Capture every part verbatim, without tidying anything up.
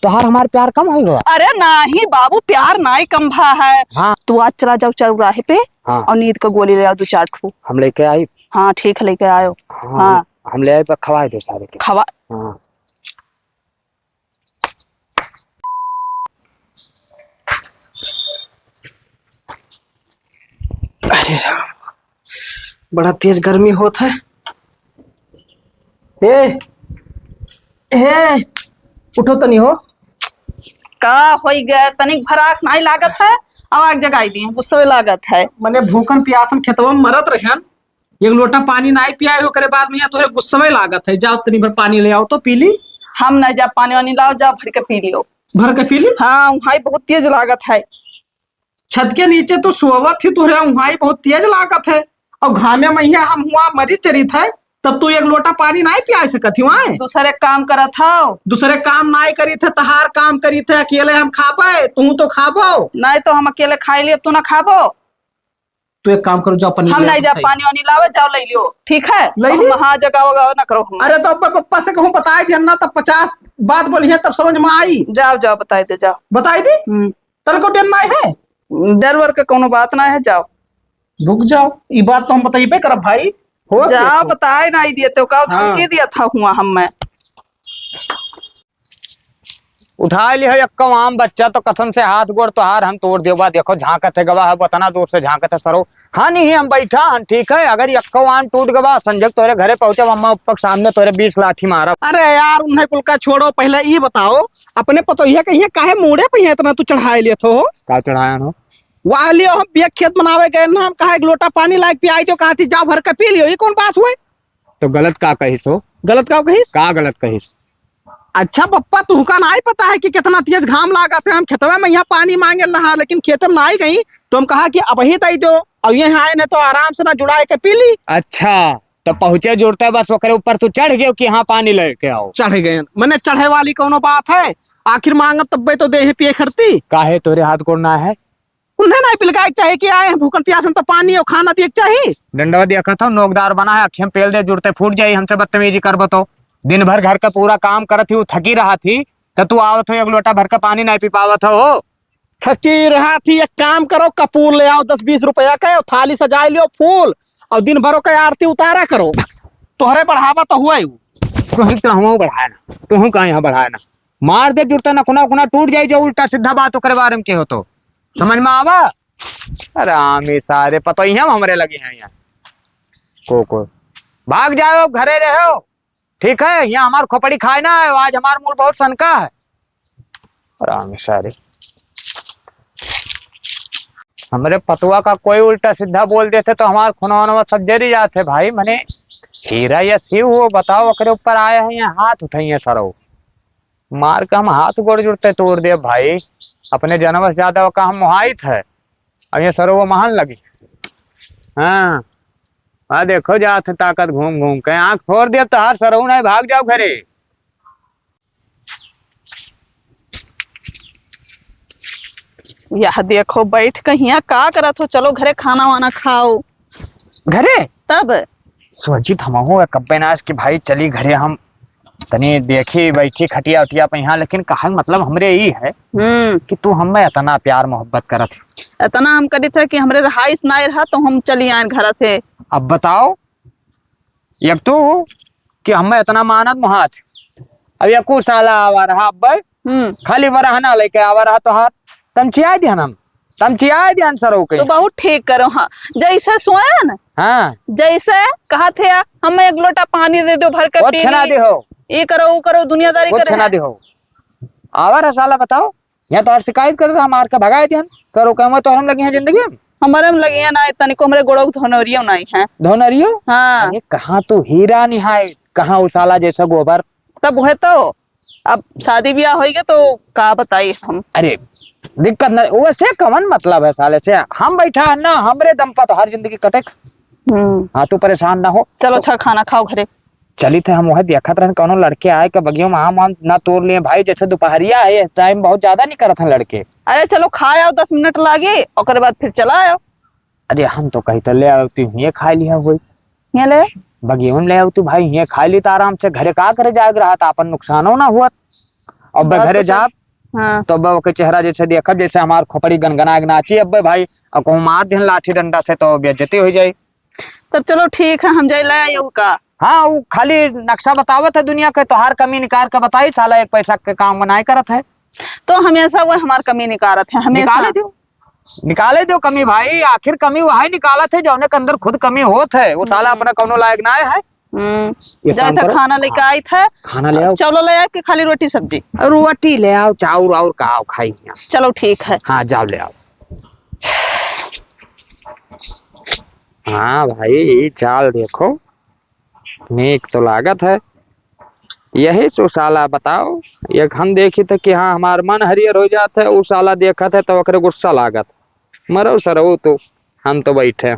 तोहार हमार प्यार कम होइ गवा? अरे नाही बाबू, प्यार नाही कम भा है। हाँ। तू आज चला जाओ चौराहे पे हाँ। और नींद का गोली ले आओ दो चार ठो। हम लेके आई। हाँ ठीक है, लेके आयो। हाँ, हाँ। हम, हम ले आए पर खवाए दो सारे के। खवा। हाँ। अरे राम, बड़ा तेज गर्मी होत है। ए, ए, उठो तनी हो। का होई गए, तनिक भर आँख नाई लागत है, अब आग जगाई दी, गुस्सवे लागत है। मने भूखन प्यासन खेतवा में मरत रहन, एक लोटा पानी नाई पियाए हो, ओकरे बाद में यहाँ तोहरे गुस्सवे लागत है। जाओ तनी भर पानी ले आओ तो पी ली। हम नाई जा, पानी वानी लाओ, जाओ भर के पी लियो। भर के पी ली? हाँ, उहाई बहुत तेज लागत है। छत के नीचे तू सोवत ही, तोहरे उहाई बहुत तेज लागत है, और घामे में यहाँ हम हुआ मरी चरित है, तब तू एक लोटा पानी नाई पिया सकत ही वहाँ? दूसरे काम करत हौ। दूसरे काम नाई करित है, तहार काम करित है, अकेले हम खाबे, तू तो खाबो। नाई तो हम अकेले खाई ली, अब तू ना खाबो। तू एक काम करो, जाओ पनीर हम ले आओ, नाई जा, खाई। पानी वानी लावे, जाओ ले लियो, ठीक है? ले ली? हम हाँ जगाओ, गाओ ना करो हम। अरे तो अब पप्पा से कहूँ बताए दिया ना, तब पचास बात बोली है, तब समझ में आई। जाओ, जाओ, बताई दे, जाओ। बताई दी? हम्म। तनको डर नाई है? डर वर के कौनो बात नाई है, जाओ। रुक जाओ, ई बात तो हम बताइबे करब भाई। हो जाओ, देखो। बताए नाई दिए तो का हाँ। धमकी दिया था हुआ हम मैं। उठाए लिहो एक्को आम बच्चा तो कसम से हाथ गोड़ तोहार हम तोड़ देबा। देखो झांकत है गवा है, उतना दूर से झांकत है सरो। हाँ नहीं हम बैठा हन, ठीक है, अगर एक्को आम टूट गवा संजय तोरे घरे पहुँचे, अम्मा पप्पा के सामने तोरे बीस लाठी मारब। अरे यार उन्हें कुल का छोड़ो, पहले ई बताओ अपने पतोहिया के यहाँ काहे मूड़े पे है इतना तू चढ़ाए लेत हो? का चढ़ायन हो? वाह लियो, हम बिया खेत बनावे गए ना, हम कहा एक लोटा पानी लाइके पियाई दियो, कहा थी जाओ भर के पी लियो, ये कौन बात हुए? तो गलत का कहिस हो? गलत का कहिस? का गलत कहिस? अच्छा पप्पा, तुहका नाई पता है कि कितना तेज घाम लागत है, हम खेतवा में यहाँ पानी मांगे रहा, लेकिन खेते में नाई गई, तो हम कहा कि अबही दई दो, और ये आए न तो आराम से ना जुड़ाए के पी ली। अच्छा, तो पहुँचे जुड़ते बस ओकरे ऊपर तू चढ़ गयो कि हाँ पानी लेके आओ। चढ़ गए, मने चढ़े वाली कौनो बात है? आखिर मांगब तब्बे तो देहे पिए खरती। काहे तोरे हाथ गोड़ ना है? उन्हें नाई पिलकाए के चाहे कि आए हैं भूखन प्यासन तो पानी और खाना दिए के चाही। डंडवा देखत हो, नोकदार बना है, अखियम पेल दे, जुड़ते फूट जाई, हमसे बदतमीजी करबो तो। दिन भर घर का पूरा काम करत ही, उ थकी रहत ही, तो तू आवत हो, एक लोटा भर का पानी नाई पी पावत हो। थकी रहत ही, एक काम करो, कपूर ले आओ दस बीस रुपया के, और थाली सजाए लियो फूल, और दिन भर ओके आरती उतारा करो। तोहरे बढ़ावा तो हुआ ही। तुहूँ, तुहूँ बढ़ाए ना, तुहूँ का यहाँ बढ़ाए ना। मार दे जुड़ता नखुना उखुना टूट जाई, जो उल्टा सीधा बात ओकरे बारे में के हो तो। समझ में आवा? अरे आमी सारे पतोहिया में हमरे लगे हैं यहाँ। को, को। भाग जाओ, घरे रहो। ठीक है, यहाँ हमार खोपड़ी खाए ना है, आज हमार मूड बहुत सनका है। अरे आमी सारे। हमरे पतोहिया का कोई उल्टा सीधा बोल देते तो हमार खुनवा उनवा सब जरी जाते भाई। मने हीरा या शिव हो, बताओ, ओकरे ऊपर आए हैं, यहाँ हाथ उठाइए सरो। मार के हम हाथ गोड़ जुड़ते तोड़ देब भाई। अपने जनवा से ज्यादा ओका हम मोहाइत है। अब ये सरो वो महान लगी। हाँ, आ देखो जात है ताकत घूम घूम के। आँख फोड़ देब तोहार सरऊ नाई, भाग जाओ घरे। यह देखो, बैठ के हियाँ का करत हो? चलो घरे खाना वाना खाओ। घरे? तब? सोचित हमहू कब्बे नास कि भाई चली घरे हम तनी देखी बैठी खटिया उटिया पे यहाँ, लेकिन कहल मतलब हमरे ई है हम्म। कि तू हमें इतना प्यार मोहब्बत करत है। इतना हम करी थे कि हमरे रहाइश ना रहा तो हम चली आए घर से। अब बताओ, एक तो कि हमें इतना मानत मोहात, अब एको साला आवा रहा अब्बे, हम्म। खाली वरहना लेके आवा रहा तोहार, तम चियाई दिहन हम, तम चियाई दिहन सरऊ के। तो बहुत ठीक करो, हाँ, जैसे सोयन, हाँ। जैसे कहा थे, हम एक लोटा पानी दे दो भर के कुछ पी ना ली। दे हो। ये करो, वो करो, दुनियादारी कुछ करे ना हैं। दे हो। आवा रहा साला, बताओ, या तोहार शिकायत कर रहा, मार के भगाए दिहन, करो काम तो हम लगे हैं जिंदगी में। हमारे में लगे हैं ना, तनिको हमरे गोड़ो धोनरियो नहीं है। धोनरियो? हाँ। अरे कहाँ तू हीरा निहाय, कहाँ उ साला जैसा गोबर। तब वह तो अब शादी ब्याह होइगे तो का बताई हम। अरे दिक्कत ना, वैसे कवन मतलब है साले से, हम बैठा है ना, हमरे दम पर तो हर जिंदगी कटे। हम्म। हाँ तू परेशान ना हो। चलो तो अच्छा खाना खाओ घरे। चली थे हम वह देखत रहन कौनो लड़के आए के बगियों में आम वाम ना तोड़ लिए भाई, जैसे दोपहरिया है इस टाइम बहुत ज्यादा निकरत हैं लड़के। अरे चलो खा आओ, दस मिनट लागे ओकरे बाद फिर चला आओ। अरे हम तो कही तो ले आओ तू हिये खा लिया होई। हिये ले? बगियों ले आओ तू भाई, हिये खा ली तो आराम से, घरे का करे जाए रहा था, अपन नुकसानो ना हुआ। अब बे बात घरे तो सही। जाब, हाँ। तो अब ओके चेहरा जैसे देखब, जैसे हमार खोपड़ी गनगना के नाची। अब बे भाई, अब कहूँ मार दिहन लाठी डंडा से, तो बेइज्जती हो जाई। तब चलो ठीक है, हम जाए ले आयो का? हाँ, वो खाली नक्शा बतावत है दुनिया के, तोहार कमी निकाल के बताई, साला एक पैसा के काम नाय करत है। तो हमेशा वो हमार कमी निकारत है, हमेशा। निकाले दो, निकाले दो कमी भाई, आखिर कमी वही निकालत है जौने के अंदर खुद कमी होत है। वो साला हम्म। अपना कौनो लायक ना है। हम्म। एक जाए काम था, करो। खाना लेके हाँ। आई था। खाना ले आओ। चावल ले आए कि खाली रोटी सब्जी? रोटी ले आओ, चाउर और का आओ खाई यहाँ। चलो ठीक है। हाँ, जाओ ले आओ। हाँ भाई, ई चाल देखो, नीक तो लागत है। यही सो साला बताओ, एक हम देखी थे कि हाँ, हमार मन हरियर हो जात है, उ साला देखत है तो ओकरे गुस्सा लागत। मरो सरऊ तू, हम तो बैठे।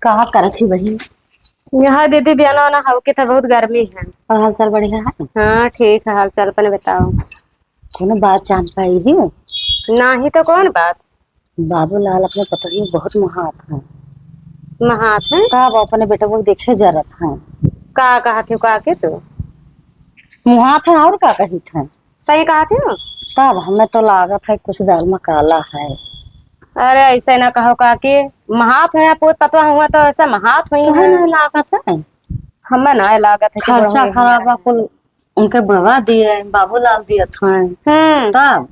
का करत ही बहिन? यहाँ दीदी बियाना ना हो के था, बहुत गर्मी है। और हाल चाल बढ़िया है? हाँ ठीक है, हाल चाल अपने बताओ। कोनो बात जान पाई ही? नाही तो कौन बात? बाबूलाल अपने पतोहिया बहुत मुहात हैं। मुहात हैं? का वो अपने बेटवा के देखे जरत हैं। का कहत हो का के तू? मुहात हैं और का कहित हैं। सही कहत हो? तब हमें तो लागत है कुछ दाल में काला है। अरे ऐसे ना कहो काकी, मुहात हुआ पूत पतवा हुआ तो ऐसे मुहात हुई तोहे है। ना लागत है? हमें ना लागत है कि खर्चा बुढ़ऊ खराबा हुआ। कुल उनके बुढ़वा दिए, बाबूलाल दिए थे। हम्म। तब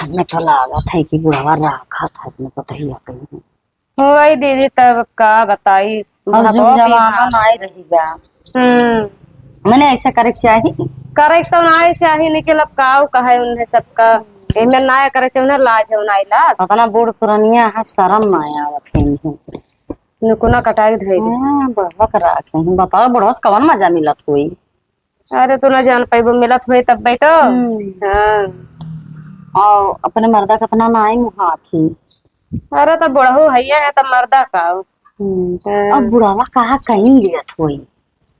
हमें तो लागत है कि बुढ़वा राखत है अपने पतोहिया कहीं। वही दीदी, तब का बताई, अब जुग बुढ़वा भी जमाना हाल। नाई रही बा। हम्म। मने ऐसा करे के चाही? करे के तो नाई चाही, लेकिन अब का कहे उन्हें सबका, एमे ना करे से उन्हें लाज हो, नाई लाज। अपना बूढ़ पुरनिया है, शर्म ना आवत है इन्हें। नुकुना कटाई धई दे। हाँ, बुढ़वा के राखे हैं। बताओ, बुढ़वा से कवन मजा मिलत हुई? अरे, तू ना जान पाइबो, मिलत हुई तब तो। हम्म। हाँ। और अपने मर्दा कितना नाई मुहात ही। अरे, तो बुढ़ऊ है, है, तब मर्दा का हो। हम्म। हाँ। अब बुढ़ावा कहाँ कहीं लियत हुई?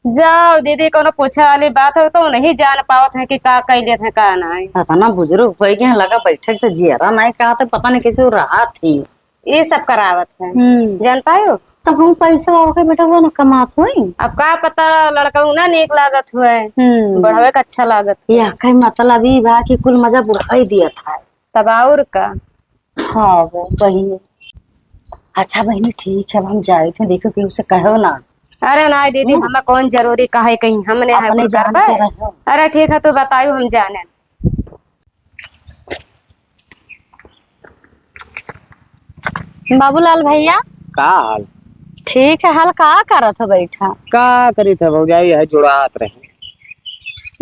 जाओ दीदी, कोनो पूछे वाली बात हो तो नहीं जान पावत है कि का कह लेत है, का नाई। इतना बुजुर्ग हो गए हैं, लगा बैठे तो जियरा नाई, कहा तो पता नहीं कैसे वो रहा थी। ये सब करावत है। हम्म। जान पायो? तो हम पैसा ओके बेटा वो ना कमात होई। अब का पता लड़का ना नीक लागत हुए, हम्म। बढ़वे का अच्छा लागत हुए। यह कई मतलब ई बा कि कुल मजा बुढ़ाई दिया था। तब और का? हाँ वो बहिनी। अच्छा बहिनी ठीक है, अब हम जाए थे, देखो कि उसे कहो ना। अरे ना दीदी, हम्म। हमें कौन जरूरी का है कहीं, हमने है अपने कुल जान करबे। के रहो। अरे ठीक है, तू बतायो, हम जाने। बाबूलाल भैया। का हाल? ठीक है, हाल का करत हो बैठा? का करी थे भौजाई, यह जुड़ात रहे।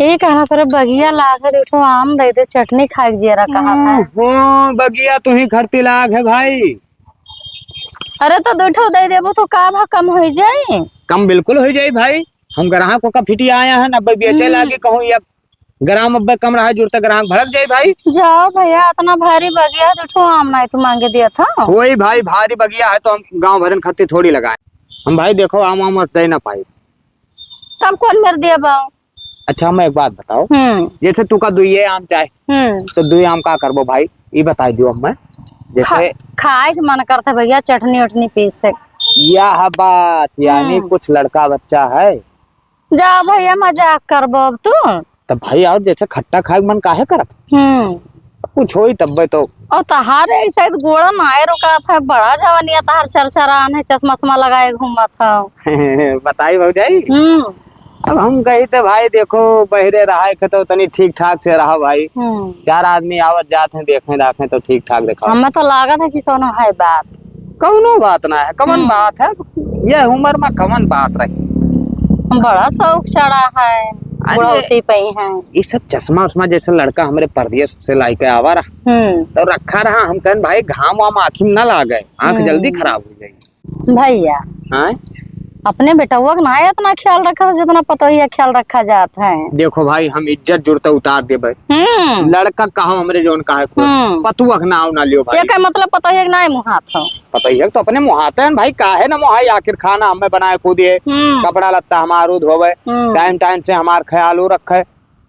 ये कहना तोरे बगिया लाग है, देखो आम दे दे, चटनी खाए के जियरा कहा था। हम्म, बगिया तू ही खरती लाग है भाई। अरे तो दो ठो दे देबो तो का भा कम हो जाई? कम बिल्कुल हो जाई भाई, हम ग्राहक को का फिटी आया है ना, अब बेचे हम्म। लागे कहूँ या ग्राम अब्बे कम रहा, जुड़ते ग्राहक भड़क जाई भाई। जाओ भैया, इतना भारी बगिया है, दो ठो आम नाई तू मांगे दिया था। वही भाई, भारी बगिया है तो हम गाँव भरन खर्चे थोड़ी लगाए। हम भाई देखो आम आम दे ना पाई। तब कौन मेर दिया बा? अच्छा, हमें एक बात बताओ, हम्म। जैसे तू का दुइये आम चाहे, हम्म। तो दुइये आम का करबो भाई, ये बताई दियो हमें। जैसे खा-, खाए के मन करता भैया, चटनी उटनी पीसे। यह बात, यानी हम्म। कुछ लड़का बच्चा है? जा भैया, मजाक करबो अब तू। तब भाई, और जैसे खट्टा खाए के मन काहे करत? हम्म। कुछ होई तब्बे तो। और तहारे ऐसे तो गोड़ा नाय रुका था, बड़ा जवानिया तहार चरचरान है, चश्मा उश्मा लगाए घूमत हो। बताई भौजाई। हम्म। अब हम कही थे भाई, देखो बहरे रहा है तो तनी ठीक ठाक से रहा भाई। हम्म। चार आदमी आवत जात हैं, देखें दाखें तो ठीक ठाक देखा। हमें तो लागत है कि कोनो है बात। कौनो बात ना है, कवन हम्म। बात है? यह उम्र में कवन बात रही? बड़ा शौक चढ़ा है, अरे, बुढ़ौती पे ही है। ये सब चश्मा उश्मा जैसे लड़का हमरे परदेश से लाइके आवा रहा, हम्म। तो रखा रहा। हम कहन, "भाई, घाम वाम आँखी में ना लागे, आँख हम्म। जल्दी खराब हो जाई।" भैया, हाँ? अपने बेटवा के ना इतना ख्याल रखा जितना पतोहिया ख्याल रखा जात है। देखो भाई, हम इज्जत जुड़ते उतार देबे। हम्म। लड़का कहो हमरे जौन कहे को, हम्म। पतुआ के नाव ना लियो भाई। ये का मतलब पतोहिया के ना मुहात हो? पतोहिया तो अपने मुहाते हैं भाई, काहे ना मुहाई, आखिर खाना हमें बनाए खुद दिए, हम्म। कपड़ा लत्ता हमारू धोवे, हम्म। टाइम टाइम से हमार ख्याल रखे।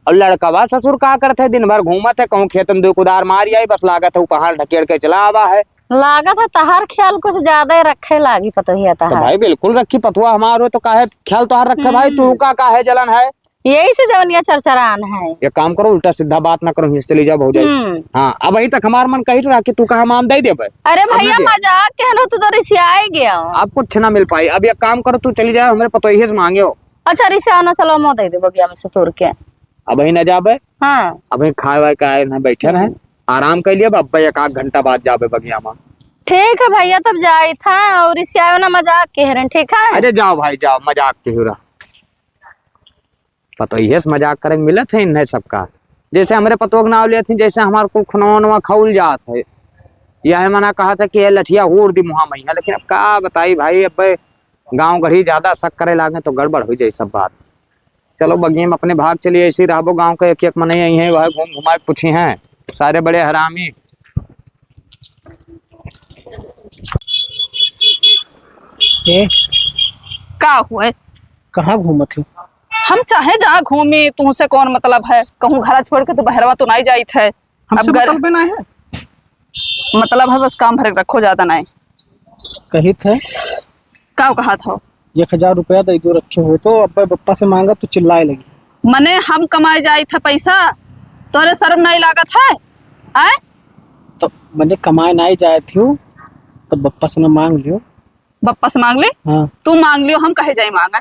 और लड़कवा ससुर का करत है, दिन भर घूमत है, कहूँ खेत में दो कुदार मार आई, बस लागत है वो पहाड़ ढकेल के चला आवा है। लागत है तहार ख्याल कुछ ज्यादा ही रखे लागी पतोहिया तो तहार। भाई बिल्कुल रखी, पतोहिया हमार हो तो काहे ख्याल तोहार रखे भाई, तू हम्म। का काहे जलन है? यही से जवनिया चरचरान है। एक काम करो, उल्टा सीधा बात ना करो, हिंस चली जाओ भौजाई। हम्म। हाँ, अबहीं तक हमार मन कहित रहा कि तू कहा माम दे देबे। अरे अब ना भैया, दे। मजाक कहनो, तू तो रिसियाए गया। अब कुछ ना मिल पाई। अब एक काम करो, तू चली जाओ, हमरे पतोहिए से मांगे हो। अच्छा, रिसियाओ ना, चलो, मो दे दे बगिया में से तोड़ के। अबहीं ना जाबे। हाँ। अबहीं खाए वाए के आए ना, बैठे रहे। हम्म। आराम कर लिया, अब एक आध घंटा बाद जाबे बगिया में। ठीक है भैया, तब जाई था और रिसियाओ ना, मजाक कह रहे हैं, ठीक है? अरे जाओ भाई, जाओ, मजाक के हो रहा। पतोहिए से मजाक करे के मिलत है इन्हें सबका। जैसे हमरे पतोह के नाव लेत ही, जैसे हमार कुल खुनवा उनवा खौल जात है। यह मना कहा था कि ये लठिया हूर दी मुहा मैया, लेकिन अब का बताई भाई, अब गाँव गढ़ी ज्यादा शक करे लागे तो गड़बड़ हो जाई सब बात। चलो बगिया में अपने भाग चलिए, ऐसे ही रहबो, गाँव के एक एक मनई आई हैं, वह घूम घुमा के पूछी हैं, सारे बड़े हरामी। ए? का हुए? कहाँ घूमत हो? हम चाहे जहाँ घूमी, तुमसे कौन मतलब है? कहूँ घर छोड़ के तू बहरवा तो नहीं जाइत है। हमसे अब घर मतलब ना है। मतलब है, बस काम भरे रखो, ज्यादा नहीं। कहित है। का कहा था? एक हजार रुपया दे दो रखे हो तो, अब बप्पा से मांगा तो चिल्लाए लगी। मने हम कमाए जाइत है पैसा, तोहरे शर्म नहीं लागत है? आए? तो मने कमाए नहीं जाए थियो, तो बप्पा से ना मांग लियो। बप्पा से मांग ले? हाँ। तू मांग लियो, हम कहे जाए मांगा?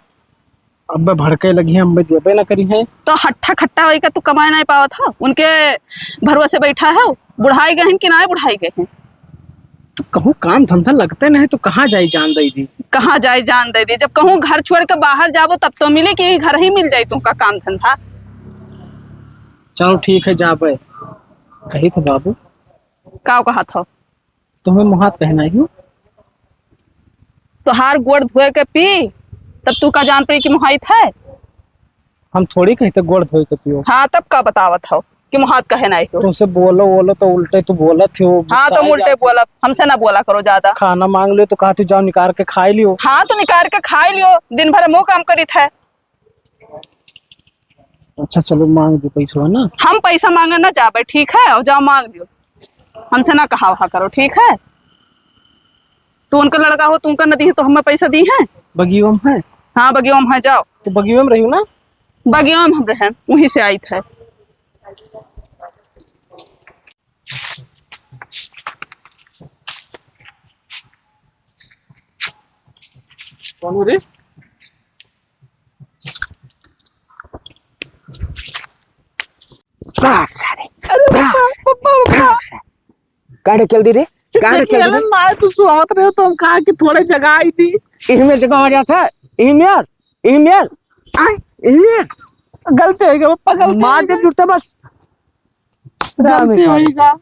अब्बे भड़के लगी हैं, अम्बे देबे ना करी हैं। तो हट्ठा खट्टा होई का तू कमाए नहीं पावत हो? उनके भरोसे बैठा हो, बुढ़ाई गए हैं कि ना बुढ़ाई गए हैं? तो कहूँ काम धंधा लगते नहीं तो कहाँ जाई जान दे दी? कहाँ जाई जान दे दी? जब कहूँ घर छोड़ के बाहर जाबो तब तो मिले कि घर ही मिल जाई तुमका काम धंधा। चलो ठीक है जाबे। कही तो बाबू। का कहा था? तुम्हें मुहात कहना ही। तोहार गोड़ धोए के पी, तब तू का जान पड़ी कि मुहाइत है? हम थोड़ी कहते गोड़ धोए के पियो। हाँ, तब का बतावत हो कि मुहात कहे नहीं हो? तुमसे बोलो, बोलो तो उल्टे तू बोलत हो, हाँ, गुस्सा तुम उल्टे जाती हो। बोलब, हमसे ना बोला करो ज्यादा। खाना मांग लियो तो कहती जाओ निकाल के खाई लियो। हाँ, तो निकाल के खाई लियो, दिन भर मुँह काम करित है। अच्छा चलो मांग दो पैसा ना। हम पैसा मांगे ना जाबे, ठीक है, और जाओ मांग लियो, हमसे ना कहा वहा करो, ठीक है? तू उनका लड़का हो, तू उनका नदी है तो हमें पैसा दी है? बगियो में है। हाँ, बगियो में है, जाओ। तो बगियो में रही ना? बगियो में हम रहे, वहीं से आई थे। कौन हो रे? बाप सारे, अरे बाप, पप्पा, पप्पा, पप्पा। बाप सारे। काहे ढकेल दी रे? काहे ढकेल दी रे? ढकेलन मारे तू सुहावत रहे हो तो हम कहा कि थोड़े जगह आई थी। इही में जगह आ जाता है, इही में यार, इही में यार, आय, इही में यार। गलती हो गई पप्पा, गलती मार हो दे गई। जुटता बस। गलती होई का?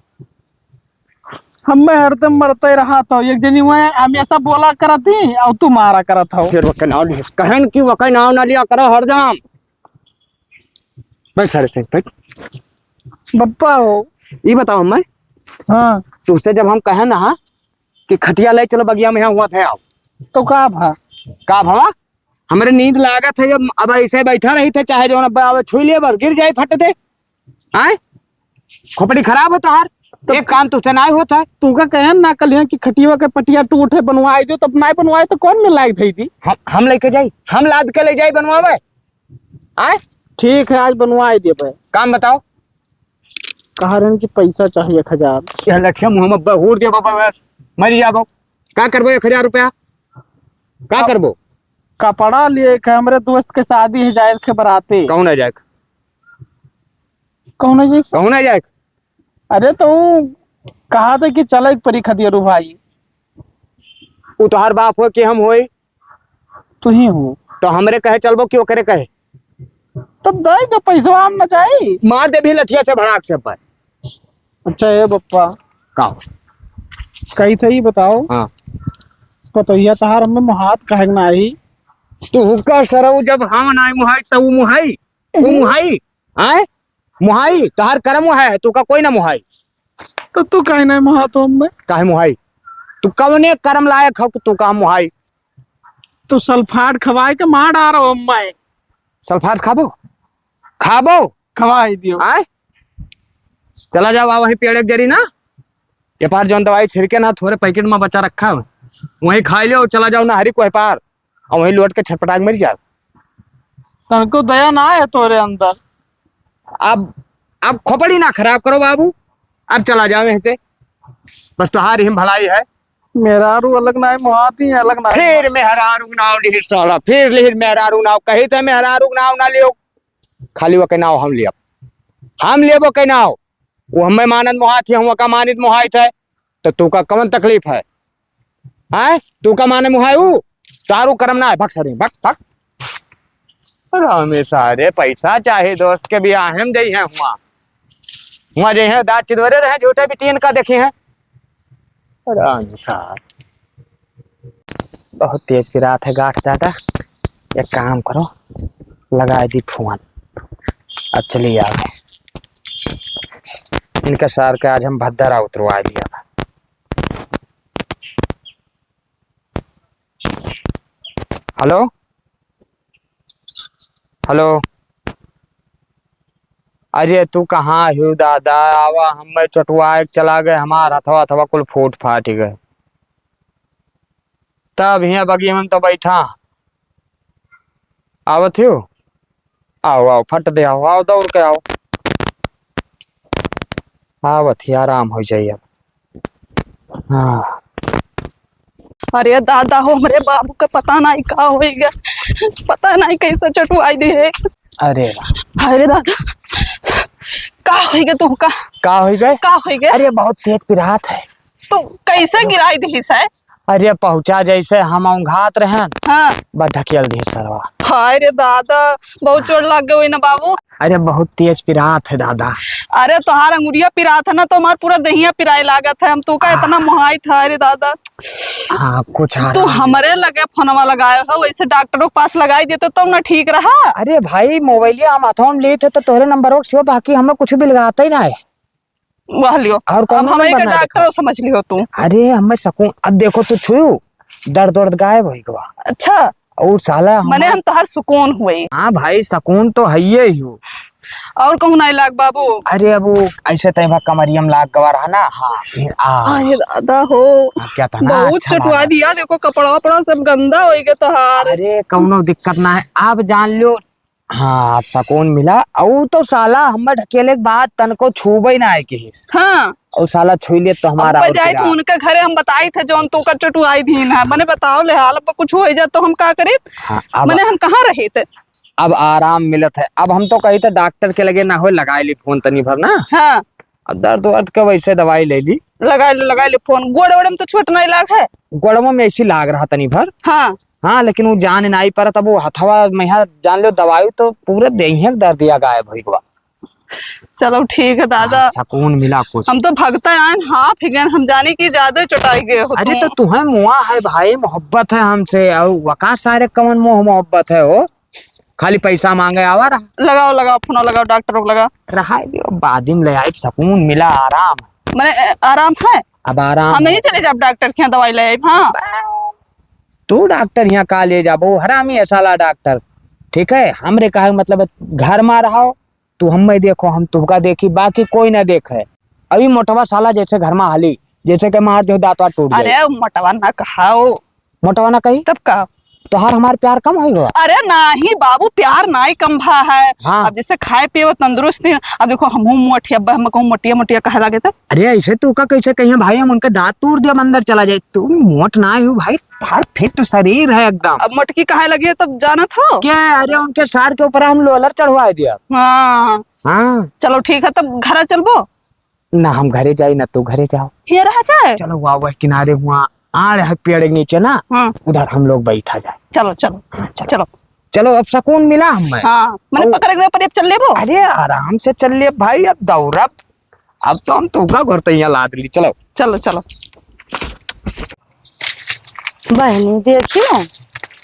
हमें हरदम मरते रहा तो एक जनी हुआ है, हमेशा बोला करत ही और तू मारा करत हो। फिर वो के नाव लिया, कहन की वो के नाव ना लिया करो हरदम। बैठ सारे से, बैठ। बप्पा हो। ई बताओ मैं। हाँ। तुझसे जब हम कहे ना कि खटिया ले चलो बगिया में, यहाँ हुआ थे आओ। तो का भा? का भवा? हमरे नींद लागत है, जब अब ऐसे बैठा रही थे, चाहे जौन अब आवे छुई लिए, बस गिर जाए फट दे। आए? खोपड़ी खराब हो तोहार। तो एक काम तुझसे नाय होत है। तू का कहन ना कलिया कि खटिया के पटिया टूट है, बनवाए दो, तब नाय बनवाए तो कौन में लायक है जी? हम, हम लेके जाई, हम लाद के ले जाई बनवावे। आए? ठीक है, आज बनवाए देबे। काम बताओ। कहा रहन कि पैसा चाहिए एक हजार। यह लठिया मुँह में बहूर दे बाबा, बस मर जाबो। का करबो एक हजार रुपया? का करबो? कपड़ा लिए के हमरे दोस्त के शादी है, जाए के बराते। कौन है जाए? कौन है जी? कौन है जाए? अरे तो ऊ कहा था कि चले एक परी खदियरू भाई। उ तोहार बाप हो कि हम होई? तू ही हो। तो हमरे कहे चलबो कि ओकरे कहे? तब दे दो पैसवा, हम न जाई। मार दे भी लठिया से भड़ाक से पर। अच्छा ए बप्पा। का? कही थे ई बताओ। हाँ। पतोहिया तहार हमें मुहात काहे के ना आई? तू हुक्का सरऊ जब हम नाई मुहाई तब उ मुहाई? उ मुहाई? आय? मुहाई? तहार करम मुहाई है, तू का कोई ना मुहाई। तो तू काहे ना मुहा तो हमें? काहे मुहाई? तू कवने करम लायक हो कि तू का मुहाई? तू सल्फाट खवाए के मार डारो हमें। सल्फाट खाबो? खाबो? खवाई दियो। आय? चला जाओ, आ वहीं पेड़ एक जरी ना, ये पार जौन दवाई छिड़के ना, थोरे पैकेट मा बचा रखा है, वहीं खाइ लेव, चला जाव नहरी कोई पार, अउर वहीं लोट के छटपटा के मरि जाव। तनको दया ना है तोरे अंदर। अब, अब खोपड़ी ना खराब करो बाबू, अब चला जाव यहाँ से, बस तोहार ही भलाई है। मेहरारू अलग ना है, मोहाती है अलग ना है। फिर मेहरारू नाव लिहिस साला, फिर लिहिस मेहरारू नाव, कहित है मेहरारू नाव ना लियो, खाली ओके नाव हम लियब, हम लेबो के नाव। वो हमें मानत मोहात है, हम ओका मानित मोहाइत है, तो तू का कवन तकलीफ है? हैं? तू का माने मोहाय ऊ? तारू करम ना है, भग सरे, भग, भग। अरे हमेशा रे पैसा चाहे दोस्त के बियाहे में जइहे हुआ। हुआ जइहे दाँत चिदवरे रहे, झूठे बिटियन का देखिहे। अरे हमेशा बहुत तेज पिरात है गाठ दादा। एक काम करो, लगाइ दी फोन, अब चली आवे। इनका सार के आज हम भद्दरा उतरवाइ लिया। हेलो, हेलो, अरे तू कहाँ हो दादा? आवा, हमें चोटवाए के चला गए, हमार हथवा हथवा कुल फूट फाट गए। तब हियाँ बगिया में तो बैठा। आवत हो? आओ, आओ, फट दे आओ, आओ, दौड़ के आओ। आवत ही, आराम होइ जाई अब। हाँ। अरे दादा हो, हमरे बाबू के पता नाहीं का होइ गए, पता नाहीं कैसे चटुआई दिहे। अरे वाह। अरे दादा, का होइ गए तुहका? का होइ गए? का होइ गए? अरे बहुत तेज पिरात है। तो कैसे गिराई दिहिस है? अरे पहुँचा जैसे हम औंघात रहेन, हाँ। बस ढकेल दिहिस सरवा। हाय रे दादा, बहुत चोट लाग गए होई ना बाबू। अरे बहुत तेज पिरात है दादा। अरे तोहार अंगुरिया पिरात है ना, तो हमार पूरा देहिया पिराए लागत है। हम तू का इतना मोहाइत है रे दादा। हाँ, कुछ तू आराम। हमरे लगे फोनवा लगाए हो, वैसे डॉक्टरों के पास लगाई देते तो ना ठीक रहा। अरे भाई, मोबाइलिया हम हथवा में ली थे तो तोहरे नंबर हो सिवा, बाकी हमें कुछ भी लगाता ही ना है। वह लियो। और कौन अब हमें नंबर के ना डॉक्टरों देखा? समझ लियो तू। अरे हमें सकून, अब देखो तू छुयू, दर्द वर्द गायब होइ गवा। अच्छा। और साला मने हमार हम तोहार सुकून हुए। हाँ भाई, सुकून तो हइये ही हो। और कहूँ नाहीं लाग बाबू? अरे अब वो ऐसे तय भा कमरियम लाग गवा रहा ना। हाँ। आ। अरे दादा हो। हाँ, क्या था ना, बहुत अच्छा चटवा लागा। दिया, देखो कपड़ा वपड़ा सब गंदा होइ गया तोहार। अरे कौनो दिक्कत ना है, आप जान लो। हाँ, आप सुकून मिला। और तो साला हमें ढकेले के बाद तनको छूबे ना आए किहिस। हाँ। और साला छुई ले तो हमारा अब और जाए क्या? तो उनके घरे हम बताई थे जौन तो कर चटुआई दीन है। मने बताओ ले हाल, अब कुछ होइ जाए तो हम का करी? हाँ, अब मने हम कहाँ रही थे? अब आराम मिलत है। अब हम तो कही थे डॉक्टर के लगे ना हो, लगाए ली फोन तनी भर ना। हाँ। अब दर्द वर्द के वैसे दवाई ले ली। लगाए ली, लगाए ली फोन। गोड़ ओड़ में तो चोट नाहीं लाग है? गोड़वा में ऐसी लाग रहा तनी भर। हाँ। हाँ, लेकिन वो जान नाहीं परत, अब वो हथवा में है, जान लो दवाई तो पूरे देहिया के दर्दिया गायब होइ गवा। चलो ठीक है दादा। हाँ, सुकून मिला कुछ। हम तो भगता आयन, हाँ, फिर हम जाने कि ज्यादा चटाई गए हो अरे तुम। तो तुम्हें मुआ है भाई, मोहब्बत है हमसे, और वका सारे कवन मोह मोहब्बत है हो, खाली पैसा मांगे आवा रहा। लगाओ, लगाओ, फोन लगाओ, डॉक्टर को लगा। रहा है, बादी में ले आई, सुकून मिला, आराम। मने, अ, आराम है? अब आराम हम है। नहीं चले जाब डॉक्टर के यहाँ दवाई ले आइब, हाँ। तू डॉक्टर यहाँ का ले जाबो, हरामी है साला डॉक्टर। ठीक है, हमरे कहे मतलब घर मा रहो, तू हमें देखो, हम तुहका देखी, बाकी कोई ना देखे। अभी मोटवा साला जैसे घर मा हाली, जैसे के मार जो दांत वात टूट जाए। अरे मोटवा ना कहाओ। मोटवा ना कही? तब का? तोहार हमार प्यार कम होइ गवा? अरे नाहीं बाबू, प्यार नाहीं कम भा है। हाँ। अब जैसे खाए पिए वो तंदुरुस्त ही। अब देखो हमहू मोटी, अब हम कहूँ मोटिया मोटिया कहे लागे तो। अरे ऐसे तू का कैसे कहिए भाई, हम उनके दांत तोड़ दिया, अंदर चला जाए। तू मोट ना हो भाई, हर फिट शरीर है एकदम। अब मोटकी कहे लगी है तब जानत हो? क्या? अरे उनके सार के ऊपर हम लोलर चढ़वाए दिया। हाँ। हाँ। चलो ठीक है, तब घर चलबो। ना हम घरे जाई, ना तू घरे जाओ। ये रहा जाए। चलो, वहाँ, वह किनारे हुआ आड़ है पेड़ के नीचे ना, हाँ। उधर हम लोग बैठा जाए। चलो, चलो, हाँ, चलो। चलो। चलो, अब सुकून मिला हमें। हाँ, मने और पकड़ के पर अब चल लेबो। अरे, आराम से चल ले भाई, अब दौड़ब। अब तो हम तुहका घर तैयार लाद ली, चलो। चलो, चलो। बहिनी, देखियो,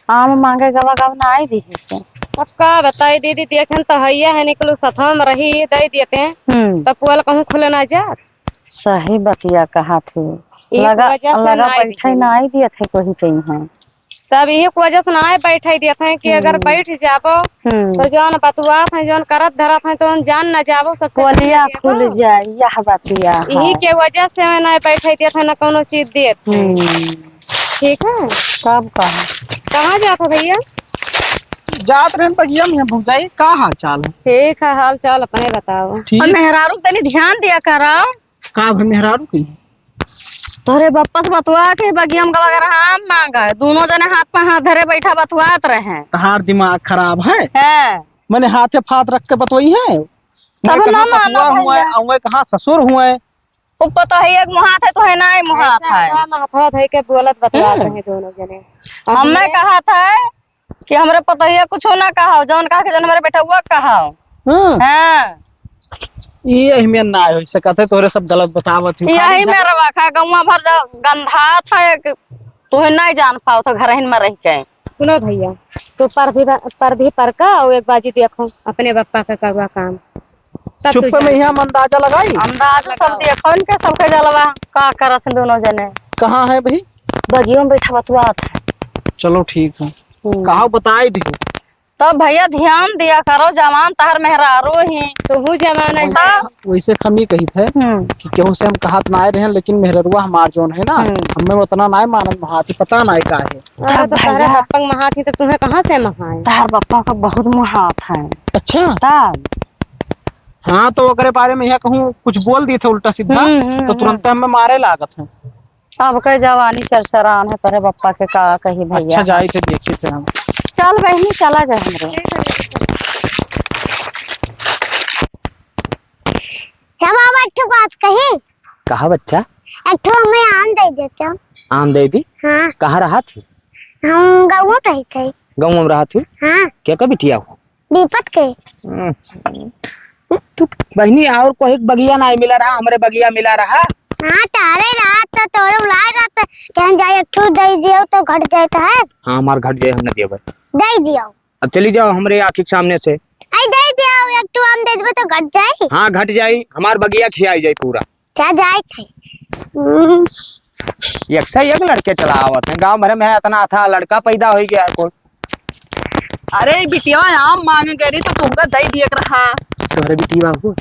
आम मांगे गवा गवा ना आई दिहिस। अब का बताई दीदी, देखेन त हइया है, निकलू सथवा में रही, दे देते हैं। हम्म। तब पुअल कहूँ खुले ना जात। सही बतिया कहा थी। एक लगा, वजह से लगा ना आई बैठे दिहिन। ना आई दिया थे कोई कहीं है। तब यही के वजह से नाहीं बैठे देत हैं कि अगर हम्म। बैठ जाबो, हम्म। तो जौन बतुआत हैं, जौन करत धरत हैं, तो जान न जाबो, सबसे पहले पोलिया देखो। खुल जाए, यह बतिया यही है। के वजह से नाहीं बैठे देत हैं, न कौनो चीज देत हैं। हम्म। ठीक है? तब का? कहाँ जात हो भैया? जात रहन बगिया में भौजाई, का हाल चाल है? ठीक है, हाल चाल अपने बताओ। ठीक। और मेहरारू तनी ध्यान दिया करो। का भा मेहरारू की? तोहरे बप्पा से बतुआ के बगिया में गवा के रहा, आम मांगा है। दोनों जने हाथ पे हाथ धरे बैठा बतुआत रहे। तहार दिमाग खराब है? है। मने हाथे फाथ रख के बतुआई है? तब मैं ना कहाँ मानो बतुआ हुआ है, भैया। अउए कहाँ ससुर हुआ है? वो पतोहिया के मुहात है, तोहे ना है मुहात ऐसा है। हवा में हथवा धइ के बोलत बतुआत हम्म। रहे दोनों जने। अब हमें ये कहा था कि हमरे पतोहिया कुछो ना कहाओ, जौन कहा के जौन हमरे बेटउआ कहाओ। हाँ। हाँ। ये अहमियत ना हो सकत है, तोहरे सब गलत बतावत ही, यही खाली में रवा खा, गौवा भर जा, गंधात है, एक तोहे नहीं जान पाओ तो घरहिन में रह के। सुनो भैया, तू पर भी, पर भी पर का और एक बाजी देखो अपने बप्पा का करुआ काम। तब तू चुप्पे में जान यहाँ हम अंदाजा लगाई। अंदाजा सब लगाओ। देखो इनके सबके जलवा का करत हैं दोनों जने। कहाँ है भाई? बगियों में बैठा बतुआत है। चलो ठीक है। हम्म। कहा बताई दियो। तब भैया ध्यान दिया करो, जवान तहर मेहरारू ही। तोहू जवान है। तब वैसे हम ई कहित है हम्म। कि केहू से हम कहत नाय रहे, लेकिन मेहररुआ हमार जौन है ना, हम्म। हमें उतना नाय मानत, हाथी पता नाय का है। अरे तब तो तहरा भैया। बप्पा के महात ही तो तुम्हें कहाँ से महाए? तहर बप्पा का बहुत मुहात है। अच्छा। तब। हाँ, तो ओकरे बारे में यह कहूँ कुछ बोल दिए थे उल्टा सीधा, हम्म, हम्म, तो तुरंत हम्म। हमें मारे लागत है। अब के जवानी चरचरान है, तोरे बप्पा के का कही भैया। अच्छा, जाई थे, देखी थे हम। चल बहिनी, चला जाए हमरे। हे बाबा, एक ठो बात कही। कहा बच्चा? एक ठो हमें आम दे देते हो। आम दे दी? हाँ। कहाँ रहा थी? हम गौवा पे ही थे। गौवा में रहा थी? हाँ। क्या का बिटिया हो? दीपक के। हम्म। तू बहिनी और कोई बगिया ना मिला रहा, हमरे बगिया मिला रहा। हाँ, तारे रहा तो तोरे बुलाए रहा तो कहन जाए एक ठो दे दियो तो घट जाए तो है। हाँ, हमार घट जाए, हम न देबे। दे दियो। अब चली जाओ हमरे आँखी के सामने से। आई दे दियो, एक ठो आम दे देबे तो घट जाए। हाँ, घट जाई, हमार बगिया खियाई जाई पूरा। क्या जाए थे? हम्म। एक से एक लड़के चला आवत हैं, गाँव भर में इतना अथाह लड़का पैदा हो गया है कोई। अरे बिटिया आम मांगे गए रही तो तुमका दे दिए के रहा। तोहरे बिटिया हुए?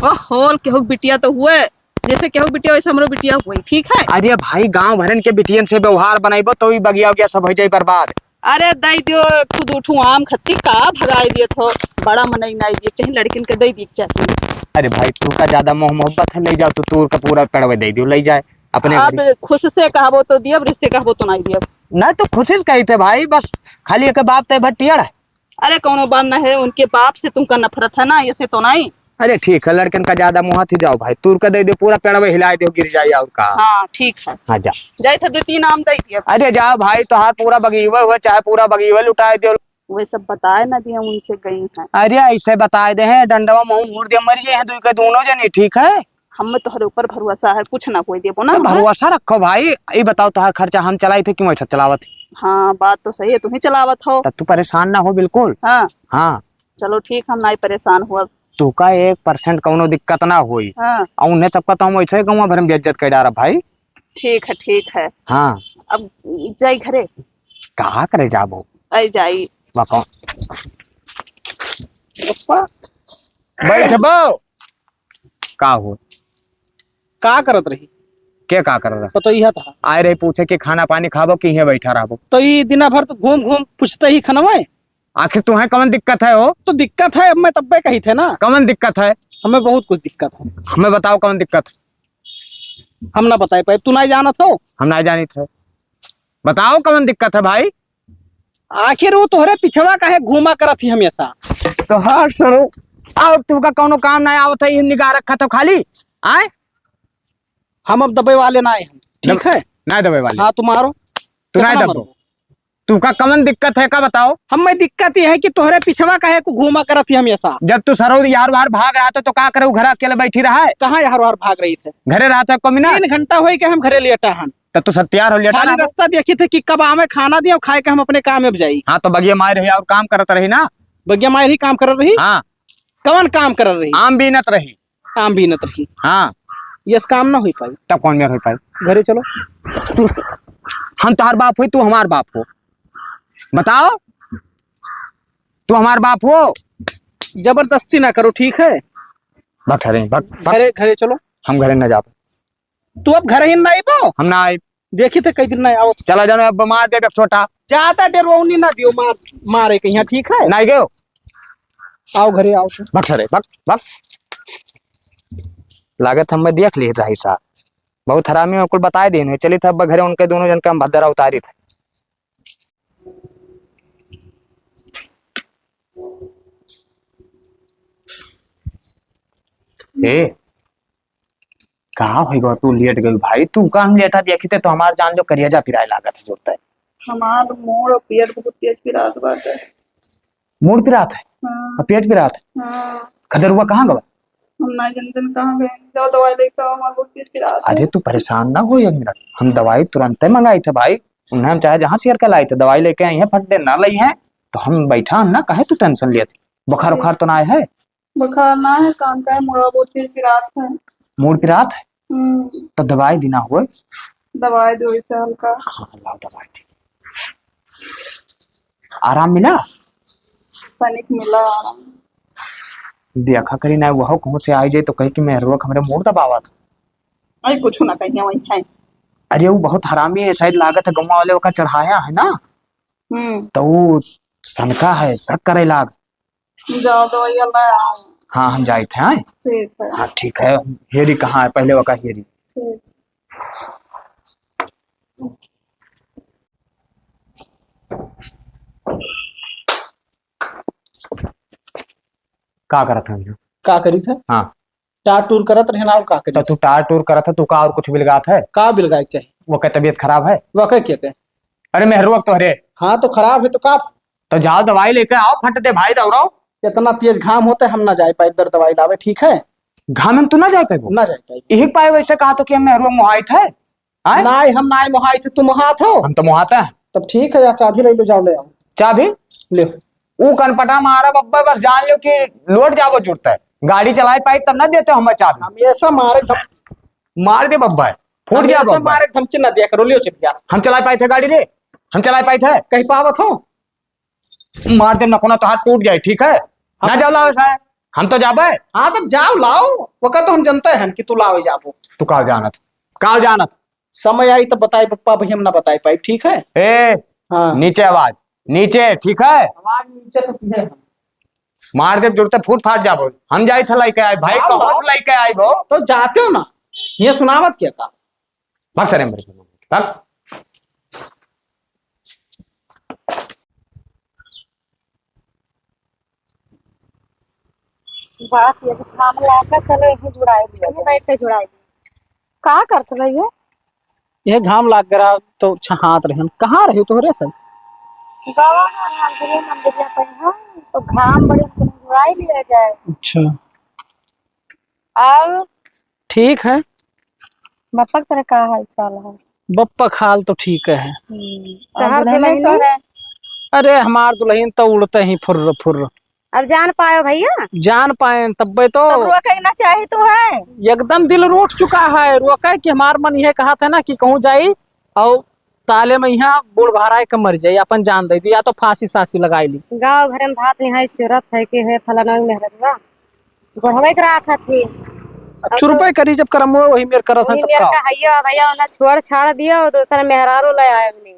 ओहो, केहू के बिटिया तो हुए, जैसे केहू के बिटिया वैसे हमरो बिटिया हुए, ठीक है? अरे भाई, गाँव भरन के बिटियन से व्यवहार बनाइबो तो ई बगिया उगिया सब हो जाई बर्बाद। अरे दे दियो, खुद उठू आम खत्ती का भगाई दिए थो, बड़ा मनई नाई दिए, चाहे लड़किन के दे दिए के चाहिए। अरे भाई, तू का ज्यादा मोह मोहब्बत है, ले जाओ तो तूर का पूरा पेड़वे दे दियो, ले जाए। अपने अब घरी। खुश से कहबो तो दियब, रिश्ते कहबो तो नाई दियब। ना तो खुशी से कही थे भाई, बस खाली एक बाप ते भटियाड़ है। अरे कौनो बात ना है, उनके बाप से तुमका नफरत है ना, ऐसे तो नाई। अरे ठीक है, लड़कन का ज्यादा मुँह थी जाओ भाई, तूर का दे दे, पूरा पेड़वे हिलाए दे, गिर जाए और का। हाँ ठीक है। हाँ जा। जाए थे दो तीन आम दे दियब। अरे जाओ भाई, तोहार पूरा बगीवा हुआ, चाहे पूरा बगीवा लुटाए दे। वे सब बताए ना दिया, उनसे गई हैं। अरे ऐसे बताए दे हैं, डंडवा मुँह मोड़ दिया, मर जाए हैं दुई के दोनों जने, ठीक है? हमें तोहरे ऊपर भरोसा है, कुछ ना कोई देबो ना तो हमें। भरोसा रखो भाई। ये बताओ, तोहार खर्चा हम चलाई थे, क्यों ऐसा चलावत? हाँ, बात तो सही है, तुम ही चलावत हो। तब तू परेशान ना हो बिल्कुल। हाँ। हाँ। चलो ठीक, हम ना ही परेशान हो अब। तू का एक percent कौनो दिक्कत ना होई। हाँ। और उन्हें सबका तो हम वैसे ही गाँव भर में बेइज्जत कर डारा भाई। ठीक है, ठीक है। हाँ। अब जाई घरे। कहाँ करे जाबो? आई जाई। बा कौन? बप्पा। बैठबो। का हो? का करत रही? के का करत रहा? पतोहिया था। आए रही पूछे कि खाना पानी खाबो कि इहें बैठा रहबो? तो ई दिना भर तो घूम घूम पूछते ही खनवे। आखिर तुम्हें कौन दिक्कत है हो? तो दिक्कत है, अब मैं तब्बे कही थे ना। कौन दिक्कत है? हमें बहुत कुछ दिक्कत है। हमें बताओ कौन दिक्कत है? हम ना बताए पाए, तू ना जानत हो? हम ना जानित है। बताओ कौन दिक्कत है भाई? आखिर वो तोहरे पिछवा काहे घूमा करत ही हमेशा? तोहार सरो, और तुमका कौनो काम ना आवत है, ये निगाह रखा तो खाली, आए? हम अब दबे वाले ना आए हम, ठीक दब-, है? ना दबे वाले। हाँ, तुम्हारो। तू ना कितना दबो। मरबो? तुमका कौन दिक्कत है का बताओ? हमें दिक्कत ये है कि तोहरे पिछवा काहे को घूमा करत ही हमेशा। जब तू सरो यार वार भाग रहा था तो का करे, वो घर अकेले बैठी रहा है? कहाँ यार वार भाग रही थे? घरे रहा था को मिनट? तीन घंटा होई के हम घरे लेटा हन। तो तू सब तैयार हो लिया था खाली ना? रास्ता देखी थे कि कब आवे खाना दिया, खाए के हम अपने काम में जाई। हाँ, तो बगिया मार रही और काम करत रही ना? बगिया मार ही काम करत रही? हाँ। कौन काम करत रही? आम बीनत रही। आम बीनत रही। हाँ। यस काम ना हो पाई। तब कौन मेर हो पाई? घरे चलो। तू, हम तोहार बाप हो, तू हमार बाप हो। बताओ, तू हमार बाप हो? जबरदस्ती ना करो, ठीक है? भग सारे, भग, भग। घरे, घरे चलो। हम घरे ना जाब। तू अब घर ही ना आइबो? हम ना आइब। देखी थे कई दिन ना आओ। चला जाओ, अब मार दे, अब छोटा। ज्यादा डेरवौनी ना दियो, मार, मारे के यहाँ, ठीक है? ना गयो। आओ घरे आओ तो। भग सारे, भग, भग। लागत हम देख ली रही सा। बहुत हरामी हो, कुल बताए दिन है। चली था अब घरे, उनके दोनों जन के हम भद्दरा उतारी थे। ए, का होइ गवा तू लेट गइल भाई? तू का हम लेटा देखी थे तो हमार जान जो करिया जा पिराए लागत है जोरते। हमार मूड़ और पेट बहुत तेज पिरात बाटे। मूड़ पिरात है? हाँ। और पेट पिरात है? हाँ। खदेरुआ कहाँ गवा? हम ना जनतन कहाँ गए। जाओ दवाई लेके आओ, हमार बहुत तेज पिरात है। अरे तू परेशान ना हो एक मिनट, हम दवाई तुरंते मंगाई थे भाई। उन्हें हम चाहे जहाँ से कर के लाई थे, दवाई लेके आई है, फट दे ना लई है, तो हम बैठा हम ना, काहे तू tension लेत? बुखार उखार तो ना आए है? बुखार ना है, कान का है, मुड़वा बहुत तेज पिरात है। मूड़ पिरात है? हम्म। तो दवाई देना हुए? दवाई दो इसे हल्का। हाँ, लाओ दवाई दे। आराम मिला? तनिक मिला आराम। देखा करी ना, वह कहूँ से आई जाए तो कही कि मेहरुआ हमरे मूड़ दबावा था। अरे कुछ ना कहिए, वही है। अरे वो बहुत हरामी है, शायद लागत है गौवा वाले ओका चढ़ाया है ना। हम्म। तो वो सनका है, शक करे लाग। जाओ दवाइया ले आओ। हाँ, हम जाइत है, हाँ? ठीक है। हाँ, ठीक है। हेरी कहाँ है? पहले ओका हेरी। ठीक। का करत है? का करी थे? हाँ। टार टूर करत रहे ना, और का करी तो थे? तू टार टूर करत है, तू का और कुछ बिलगात है? का बिलगाए के चाही? वो का तबीयत खराब है? वो का के के? अरे मेहरुआ तो हरे। हाँ, तो खराब है तो का? तो जाओ दवाई लेके आओ, फट दे भाई दौड़ो। इतना तेज घाम होता है, हम ना जाए पाए इधर दवाई लावे, ठीक है? घाम में तू ना जाए पाएबो? ना जाए पाए। यही पाए वैसे कहा तो कि हम मेहरुआ मोहाइत है। आय? नाय, हम नाय मोहाइत है, तू मोहात हो? हम तो मोहात है। तब ठीक है, या चाबी ले लो, जाओ ले आओ। चाबी? ले। ऊ कनपटा मारा बब्बा, बस जान लो कि लोट जाबो जुड़ता है। गाड़ी चलाए पाई तब ना देते हो हमें चाबी। हमेशा मारे धम- मार दे बब्बा, फूट गया हमेशा बब्बा। मारे धमकी ना दिया करो, लियो चुप गया। हम चलाए पाए थे गाड़ी रे, हम चलाए पाए थे। कहीं पावत हो? मार दे नखुना तो हाथ टूट जाए, ठीक है? हम ना जाओ लाओ साहब, हम तो जाबे। हाँ, तब जाओ लाओ, वका तो हम जनते हैं कि तू लाओ जाबो। तू का जानत, का जानत? समय आई तब बताए पप्पा, अभी हम ना बताए पाई, ठीक है? ए, हाँ। नीचे आवाज, नीचे, ठीक है? आवाज नीचे तो सीधे है। मार दे जुड़ते फूट फाट जाबो। हम जाई थे लेके आए भाई, हाँ, कहाँ से लेके आए भो? तो जाते हो ना, ये सुनावत क्या का? भाग सारे अंदर से, भाग। बाप, ये तो घाम लागा, चलो यहीं जुड़ाई दिया जाए। बैठ के जुड़ाई दिया। का करत रही है? ये घाम लाग रहा तो छहात रहन। कहाँ रही तोहरे सब? गाँव में मंदिरे, मंदिरिया पे है, तो घाम बड़ी, जुड़ाई लिया जाए। अच्छा। और ठीक है। बप्पा के तरह का हाल चाल है? बप्पा के हाल तो ठीक है। हम्म। और शहर के दुल्हन नहीं तो है? अरे, हमार दुल्हन तो उड़ते ही फुर्र फुर्र। अब जान पायो भैया? जान पाए तब्बे तो। तब रोके ना चाही तो है। एकदम दिल रूठ चुका है, रोके कि हमार मन यह कहा था ना कि कहूँ जाई और ताले में यहाँ बूढ़ भराए के मर जाई, अपन जान दे दी, या तो फांसी सासी लगाई ली। गाँव भरे में भात यहाँ चुरत है कि है फलाना मेहररुआ, बुढ़वे के राखत ही। अब अब चुरपे तो करी, जब करम हुआ वही मेर करत है, वही तब मेर का? का हैया भैया, उन्हें छोड़ छाड़ दिया और दूसरा मेहरारू ले आए उन्हें।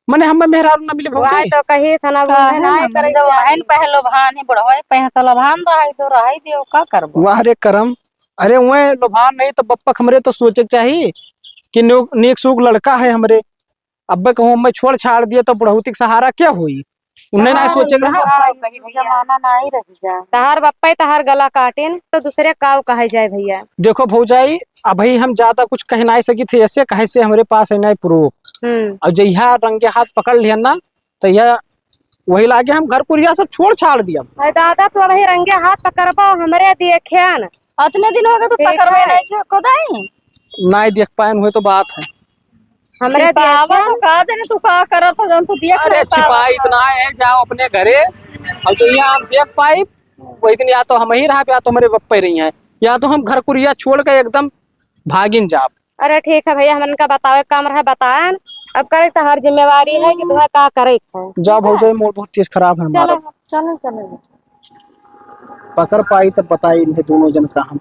मने हमें मेहरारू ना मिले भौजी? तो कही था ना, काहे ना करे तो वहन पहलो भान ही बुढ़वे पहन तो लोभान तो है तो रहाई दियो, का करबो? वाह रे करम। अरे वह लोभान नहीं तो बप्पक हमरे तो सोचे के चाही कि नो-, नेक सूख लड़का है हमरे। अब्बे कहूँ हमें छोड़ छाड़ दिए तो बुढ़ौती के सहारा क्या होई? उन्हें ना हाँ, सोचे के रहा। हाँ, जमाना ना ही रह जा। तहार बप्पे तहार गला काटेन तो दूसरे काव कहे जाए भैया। देखो भौजाई, अभी हम ज्यादा कुछ कह नाई सकी थे ऐसे, कहे से हमरे पास है नाई proof। हम्म। और जहिया रंगे हाथ पकड़ लिया ना, तो यह वही लागे हम घर कुरिया सब छोड़ छाड़ दिया। अरे दादा, तो अभी रंगे हाथ पकड़बो हमरे देखेन। अतने दिन हो गए तो ठीक पकड़बे है। नहीं जो खुदाई। नाई देख पाए हुए तो बात है। हमरे छिपावा देखेन। तो का देने तू का करत हो जौन तू देख अरे नहीं पावत छिपाई हो। इतना है, जाओ अपने घरे। और जो यहाँ हम देख पाई, वही दिन या तो हम ही रहा, या तो हमारे बप्पे रही हैं, या तो हम घर कुरिया छोड़ के एकदम भागिन जाब। अरे ठीक है भैया, हमन का बतावे काम रहे बताएन, अब करे तो हर जिम्मेवारी है कि तुम्हें का करे के है। जा भौजाई, मूड बहुत तेज खराब है हमारा। चलो, चलो, चलो। पकड़ पाई तब बताई इन्हें दोनों जन का हम।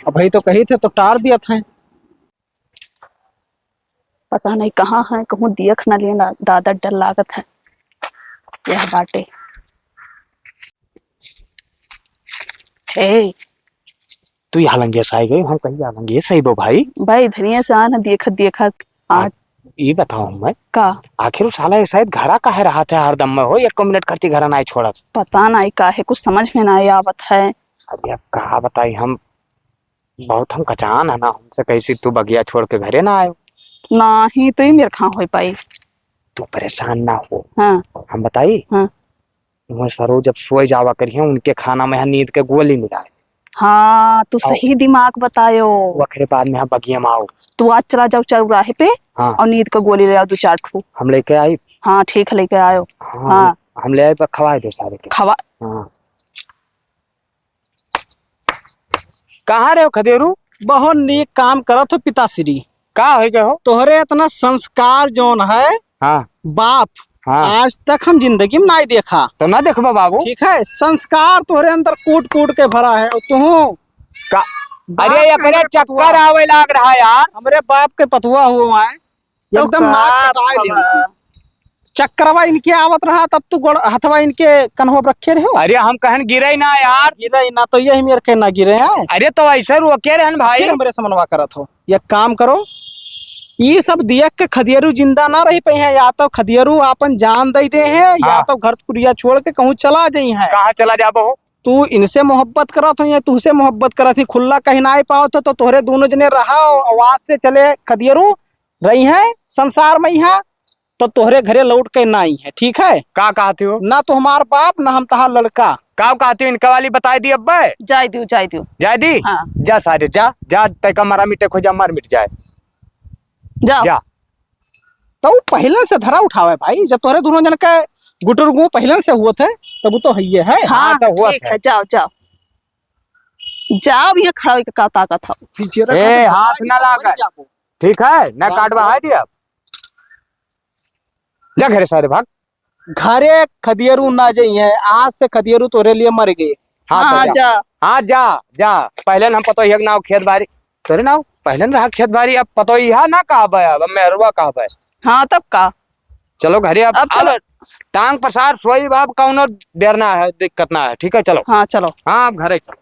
अब भाई तो कही थे तो टार दिया था। पता नहीं कहाँ है, कहूँ दियख न लेना, दादा डर लागत है। यह बाटे। हे। तू यहाँ लंगे से आई गई, हम कहीं यहाँ लंगे से आई बो भाई। भाई, इधरिये से आना, देखत, देखत, आ, आज ई बताओ हमें। का? आखिर उ साला ये शायद घरा काहे रहत है हरदम में हो, एको मिनट करती घरा नाहीं छोड़त। पता नाहीं काहे, कुछ समझ में नाहीं आवत है। अब यार का बताई हम, बहुत हम कचान है ना, हमसे कैसी तू बगिया छोड़ के घरे ना आयो। नाहीं, तो ई मेरे कहाँ हो पाई। तू परेशान ना हो। हाँ। हम बताई? हाँ। वह सरो जब सोए जावा करिहैं, उनके खाना में यहाँ नींद के गोली मिलाए। हाँ, तू और सही दिमाग बतायो। ओकरे बाद में यहाँ बगिया में आओ। तू आज चला जाओ चौराहे पे हाँ। और नींद के गोली ले आओ दो चार ठो। हम लेके आई। हाँ, ठीक है, लेके आयो। हाँ, हाँ। हम, हम ले आए पर खवाए दो सारे के। खवा हाँ। कहाँ रहे हो खदेरू? बहुत नीक काम करत हो पिताश्री। का हो गए हो? तोहरे इतना संस्कार जौन है, हाँ। बाप, हाँ। आज तक हम जिंदगी में नाहीं देखा। तो ना देखबा बाबू। ठीक है, संस्कार तोहरे अंदर कूट कूट के भरा है। और तू का? बाप अरे, का एकरे हमरे चक्कर पतुआ। आवे लाग रहा यार। हमरे बाप के पतुआ हुआ है। तो एकदम का नाक कटाए ले बाबा? होती। चक्करवा इनके आवत रहा, तब तू गोड़, हथवा इनके कन्हवा पर रखे रहे हो। अरे, हम कहन गिरे ना यार। गिरे ना, तो यही मेरे के ना गिरे हैं। अरे, तो ऐसे रोके रहन भाई। फिर हमरे समनवा करत हो। एक काम करो, ई सब दियक के खदियरू जिंदा ना रही पइहैं, या तो खदियरू आपन जान दे दे हैं, या हाँ। तो घर कुरिया छोड़ के कहूँ चला जाई हैं। कहाँ चला जाबो हो? तू इनसे मोहब्बत करत हो या तुहसे मोहब्बत करत ही, खुल्ला कहीं ना पावत हो, तो तोहरे दोनों जने रहा, आवाज से चले खदियरू रही हैं संसार में यहाँ, तो तोहरे घरे लौट के ना आई है, ठीक है? का कहती हो? ना तो हमार बाप, ना हम तहार लड़का। का कहती हो? इनका वाली बताई दी अब्बे। जाए दियो, जाए दियो। जाए दी? हाँ। जा सारे, जा, जा, तय का मरा मिटे खो जा, मर मिट जाए। जाओ। जा। तो उ पहिलन से धरा उठावे भाई, जब तोहरे दोनों जन के गुटुरगु पहिलन से हुआ थे, तब उ तो हइये है। हाँ, हाँ, तो हुआ ठीक थे। है, जाओ, जाओ। जाओ, ये खड़ा होके का ताकत हो? पीछे रखा ए, तो हाथ ना लागे। ठीक है, ना हाँ, काटवा हाँ। है जी अब। जा घरे सारे भाग। घरे खदियरू ना जइहैं, आज से खदियरू तोरे लिए मर गए। हाँ, हाँ, तो हाँ, जा। जा। हाँ, जा, जा। पहिले न हम पतोहिया के नाव खेत बारी, तोरे नाव पहिले न रहा खेत बारी, अब पतोहिया ना कहबे, अब, अब मेहरुआ कहबे। हाँ, तब का? चलो घरे अब, अब चलो। अब टांग पसार सोई, अब कौनो डर ना है, दिक्कत ना है, ठीक है, चलो। हाँ, चलो। हाँ, अब घरे चलो।